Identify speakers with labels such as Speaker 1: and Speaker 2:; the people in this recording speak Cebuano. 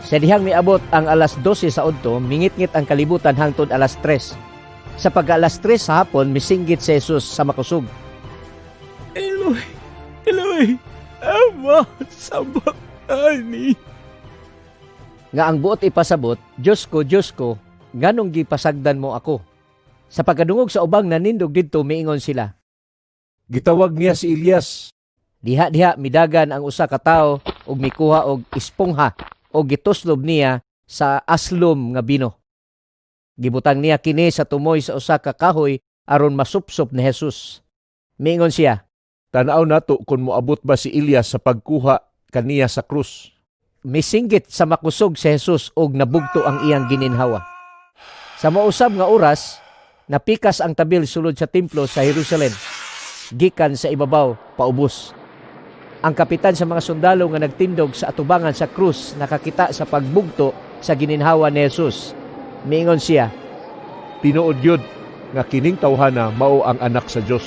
Speaker 1: Sa dihang miabot ang alas 12 sa udto, mingitngit ang kalibutan hangtod alas 3. Sa pagka alas 3 sa hapon, misinggit si Jesus sa makusog.
Speaker 2: "Eloi, Eloi, lama sabachthani?"
Speaker 1: Nga ang buot ipasabot, "Diyos ko, Diyos ko, nganong gipasagdan mo ako?" Sa pagkadungog sa ubang nanindog didto, miingon sila,
Speaker 3: "Gitawag niya si Elias."
Speaker 1: Diha-diha midagan ang usa ka tawo ug mikuha og espongha ug gituslob niya sa aslom nga bino. Gibutang niya kini sa tumoy sa usa ka kahoy aron masupsop ni Jesus. Miingon siya,
Speaker 3: "Tan-aw nato kung moabot ba si Elias sa pagkuha kaniya sa krus."
Speaker 1: Misinggit sa makusog si Jesus ug nabugto ang iyang gininhawa. Sa mausab nga oras, napikas ang tabil sulod sa templo sa Jerusalem, gikan sa ibabaw paubos. Ang kapitan sa mga sundalo nga nagtindog sa atubangan sa krus nakakita sa pagbugto sa gininhawa ni Jesus. Miingon siya,
Speaker 3: "Tinuod gyud nga kining tawhana mao ang Anak sa Dios."